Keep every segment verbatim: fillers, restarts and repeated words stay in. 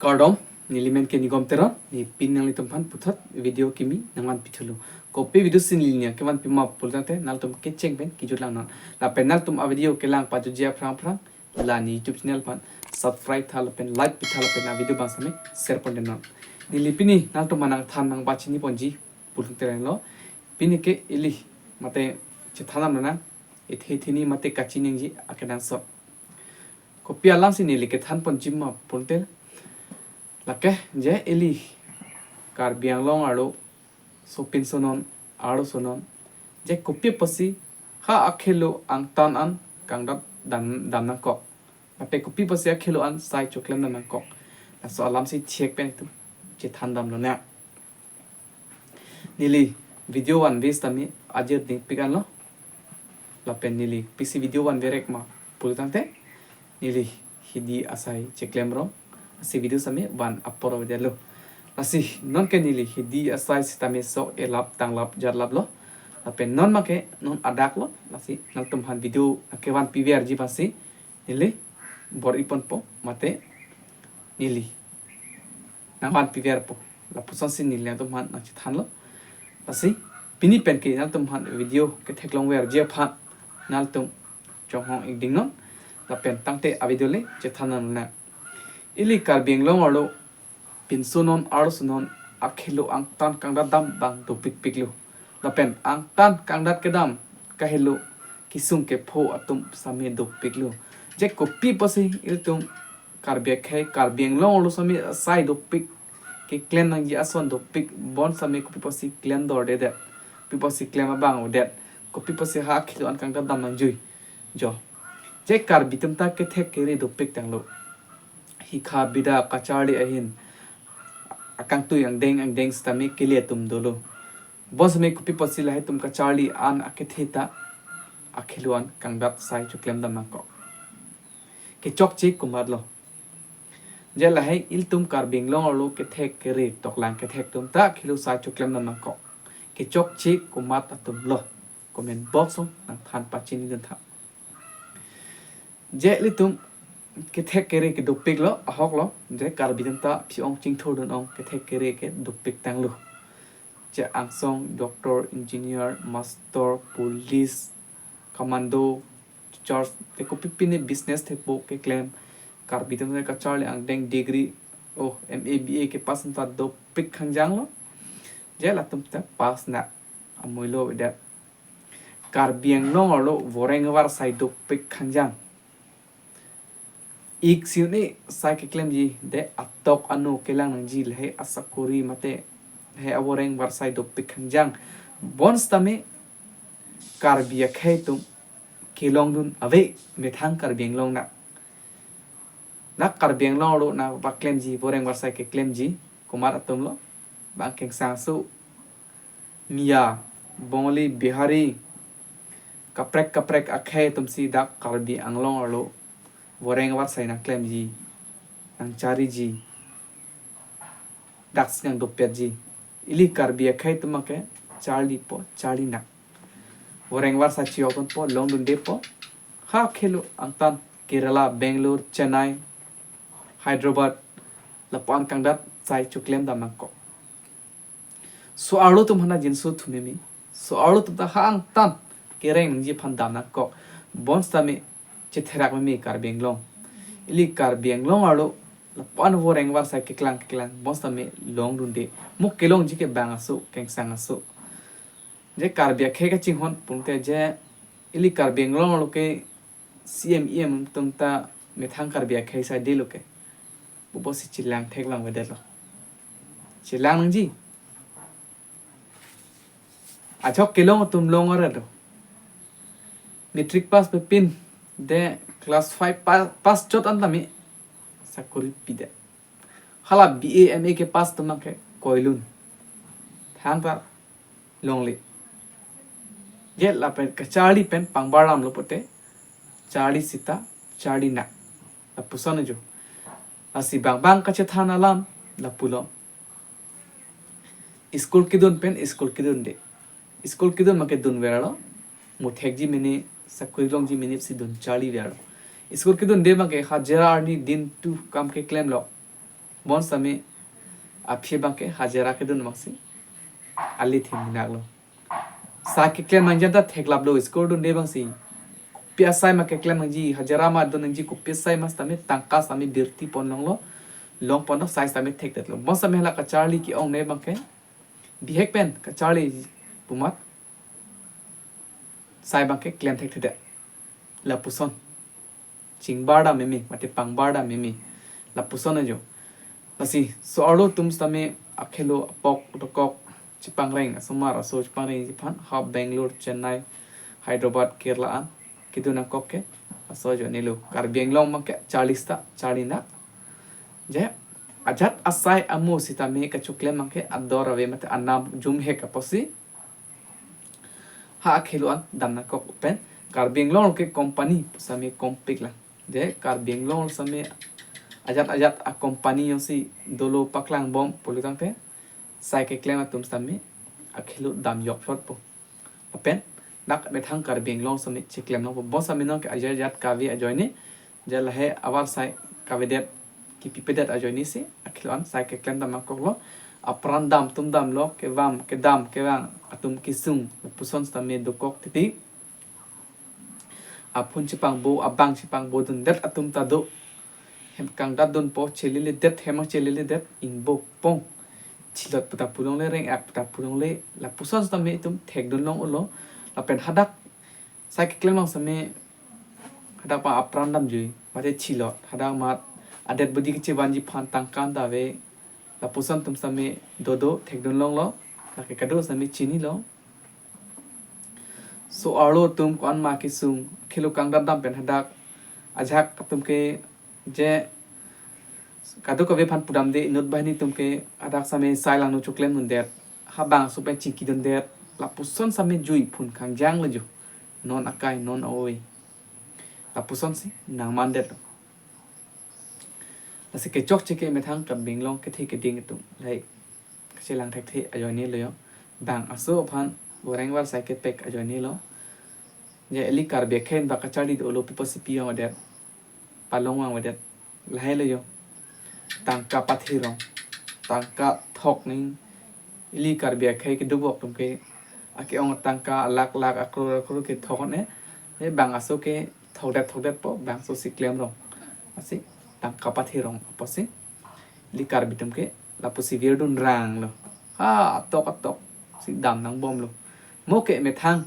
Kardom, neli men ke Nigom Teron, ne pini nanglitum aphan puthot video kimi nangvanpi thulo. Kopi video si neli ning kevanpi ma pulo tangte, nanglitum kecheng pen kejut langnon. Lapen nanglitum a video kelang pajutji aphrang aphrang, la ne YouTube channel aphan subscribe tha lapen like pi tha lapen a video bang sitame share pon detnon. Neli pini nanglitum aphan nangthan nangpachini ponji pulo tangte lo. Pini ke ili mate chethan damnang, ithe thini mate kachiningji akenangsot. Kopi alam si neli kethan ponji ma pulo tangte, lake je ili Karbi Anglong arlo sopinsonon, arlosonon, je kopi apotsi ha akhelo angtan an kangdat dam, dam nangkok. Mate kopi apotsi akhelo an sai choklem dam nangkok. Laso alam si chek pen itum chethan damlonang. Neli video vanve sitame ajir dingpik anlo. Lapen neli pisi video vanverek ma pulo tangte, neli hidi asai cheklem rong asi video sitame van apor avedetlo. Lasi non ke neli hidi asai sitame sok elap tanglap jarlaplo. Lapen non make non adaklo. Lasi nanglitum aphan video kevanpi verji aphansi neli bor-i ponpo mate neli nangvanpi verpo. Lapuson si neli nanglitum aphan nangchethanlo. Lasi pini pen ke nanglitum aphan video ketheklong verji aphan nanglitum chonghong-ik dingnon. Lapen tangte a video le chethan damnang. Ili Karbi Anglong arlo pinsonon arlosonon akhelo angtan kangdat dam abang dopikpiklo. Lapen angtan kangdat kedam kahelo kesung kepho atum sitame dopiklo. Je kopi apotsi ilitum Karbi akhei, Karbi Anglong arlo sitame sai dopik, keklem nangji ason dopik, bonsitame kopi apotsi klem dordedet, kopi apotsi klem abang avedet, kopi apotsi ha akhelo an kangdat dam nangjui. Jo, je Karbi atum ta kethek kere dopik tanglo. Hikha bida kacharli ahin akangtui angdeng angdeng sitame kele atum dolo. Bonsitame kopi apotsi lahai atum kacharli an akethe ta akhelo an kangdat sai choklem dam nangkok. Kechokche komatlo? Je lahai ilitum Karbi Anglong arlo kethek kere toklang kethek atum ta akhelo sai choklem dam nangkok. Kechokche komat atumlo? Comment box along nangthan pachini dun tha. Je ilitum kethek kere ke dopiklo, ahoklo, je Karbi atum ta phi-ong chingthur dun-ong kethek kere ke dopik tanglo. Je angsong, doctor, engineer, master, police, commando, teachers, te kopi pine business thepo keklem, Karbi atum ta kacharli angdeng degree, oh, M A, B A kepass atum ta dopik khangjanglo. Je latum ta pass na amuilo avedet. Karbi Anglong arlo voreng varsai dopik khangjang. Ik si un-e sai keklemji, de atok ano kelang nangji, lahai asakori mate lahai avoreng varsai dopik khangjang. Bonsitame Karbi akhei atum kelong dun ave, methang Karbi Anglong na. Na Karbi Anglong arlo na paklemji, voreng varsai keklemji komat atumlo? Bang kengsang aso, Miya, Bongali, Bihari, kaprek kaprek akhei atumsi dak Karbi Anglong arlo voreng varsai nangklemji, nangchariji, daksi nangdopetji. Ili Karbi akhei atum make charlipo, charlinak. Voreng varsai chiyok dunpo, long dundepo. Ha akhelo angtan Kerala, Bangalore, Chennai, Hyderabad, lapu-an kangdat sai choklem dam nangkok. So-arlo atum aphan ajinso thumeme. So-arlo atum ta ha angtan kereng nangji aphan dam nangkok. Bonsitame chetherak meme Karbi Anglong. Ili Karbi Anglong arlo lapu-an voreng varsai keklang keklang, bonsitame long dunde. Mo kelongji ke bang aso, kengsang aso. Je Karbi akhei kachinghon pulote je ili Karbi Anglong arlo ke C M, E M atum ta methang Karbi akhei sai delo ke. Kopi apotsi chelang thek lang avedetlo? Chelang nangji. Ajok kelong atum long aredo. Matric pass pepin, de class five pa-, pass chot an tame sakori pidet. Hala B A, M A kepass atum ke koilun. Thangta longle. Je lapen kacharli pen pangbar damlo pote, charli sita, charlinak. Lapuson ajo. Lasi bang bang kachethan alam lapulo. School kedun pen school kedunde. School kedun make dunverlo. Muthekji mene, sakori longji mene si dun charliverlo. School kedunde make hajira arni din tu kam keklemlo. Bonsitame aphi abangke hajira kedun abangsi ali thim hinak lo. Sai keklem nangji anta theklap lo, score dunde abangsi. Kopi asai ma keklem nangji, hajira ma dun nangji, kopi asai ma sitame tangka sitame birti pon longlo, long pon lo, sai sitame thekdet lo. Bonsitame hala kacharli ke-ongne abangke bihek pen kacharli pu amat sai abangke klem thekthedet. Lapuson. Chingbar dam meme, mate pangbar dam meme. Lapuson ajo. Lasi, so-arlo atum sitame akhelo apok dokok chepangreng, asomar aso chepangrengji aphan, ha Bangalore, Chennai, Hyderabad, Kerala an kedun nangkok ke, laso ajoine lo. Karbi Anglong abangke charli sita, charli nak. Je, ajat asai amo sitame kachoklem abangke ador ave mate anam jumhek apotsi ha akhelo an dam nangkok pen. Karbi Anglong ke company sitame kompik lang. Je Karbi Anglong sitame ajat ajat a-company jongsi dolo paklang bom pulo tangte, sai keklem atum sitame akhelo dam jokphotpo. Lapen dak methang Karbi Anglong sitame cheklem nangpo. Bonsitame non ke ajat ajat kave ajoine, je lahei avarsai kavedet, kipipedet ajoine si akhelo an sai keklem dam nangkoklo. Apran dam atum damlo, kevam kedam kevang atum kesung, lapuson sitame dokok titi. Aphun chepangbo, abang chepangbo dundet atum ta do. Hem kangdat dunpo, cheleledet, hem cheleledet, ingbo pong. Chilot puta pulongle, reng-ak puta pulongle, lapuson sitame itum thekdun long-olo. Lapen hadak sai keklem long sitame hadak pa apran damjui, mate chilot, hadak mat adet budi kechevanji aphan tangka anta ave. Lapuson atum sitame dodo, thekdun longlo, lake kado sitame chinilo. So-arlo atum ko-an ma kesung, akhelo kangdat dam pen hadak ajahak atum ke je kadokave aphan pudamde, inut banghini atum ke hadak sitame sai langno choklem dundet, ha bang aso pen chingki dundet, lapuson sitame jui phun kangjang lo jo. Non akai, non a-oi. Lapuson si nangmandet lo. Lasi kechokche ke methang Karbi Anglong kethe keding atum, lahei kachelang thekthe ajoine lo jo. Bang aso aphan goreng varsai kepek ajoine lo. Je ili Karbi akhei ba kacharli dolo, pi apotsi pi vangvedet, palong vangvedet, lahei lo jo. Tangka pathe rong, tangka thok ning. Ili Karbi akhei keduk bok atum ke ake-ong tangka lakh lakh, akror akror kethok ne. E bang aso kethokdet thokdetpo, bang aso si klem rong. Lasi tangka pathe rong apotsi ili Karbi atum ke lapusi virdun rang lo. Ha, atok atok si dam nangbomlo. Mo ke methang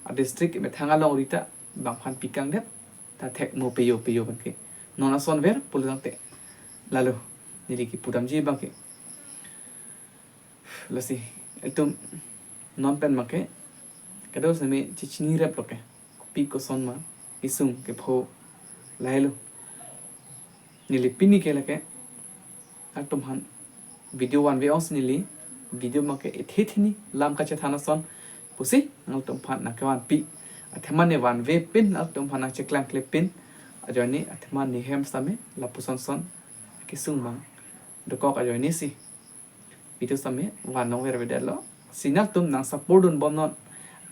a-district, methang alongri ta bang aphan pikangdet, ta thek mo peyo peyo abangke. Non ason ver pulo tangte, lalo neli kipudamji abangke. Lasi itum non pen abangke kado sitame chechinirep lo ke, kopi koson ma kesung kepho, lahelo. Neli pini ke lake nangtum aphan video vanve ongsi neli video abangke ethe theni lam kachethan ason pusi nangtum aphan nangkevanpi. Athema ne vanve pin, nangtum aphan nangcheklang kle pin ajoine athema ne hem sitame lapuson son kesung abang dokok ajoine si video sitame van long vervedetlo. Si nangtum nang support dunbom non.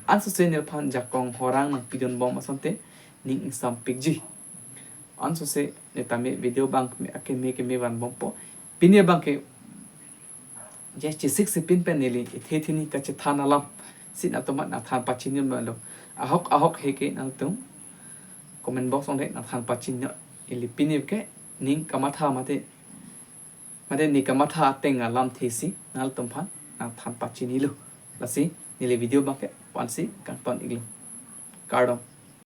Ansose neliphan jakong horang nangpidunbom asonte ning ingsampikji. Ansose ne tame video abang me akeme keme vanbompo. Pini abangke je chesik si pin pen neli ethe theni kachethan alam si nangtum aphan nangthan pachinilo. Ahok ahok he ke nangtum comment box along le nangthan pachinilo. Ili pini ke ning kamatha mate, mate ne kamatha ateng alamthe si nangtum aphan nangthan pachinilo. Lasi neli video abangke vansi kangton-iklo. Kardom.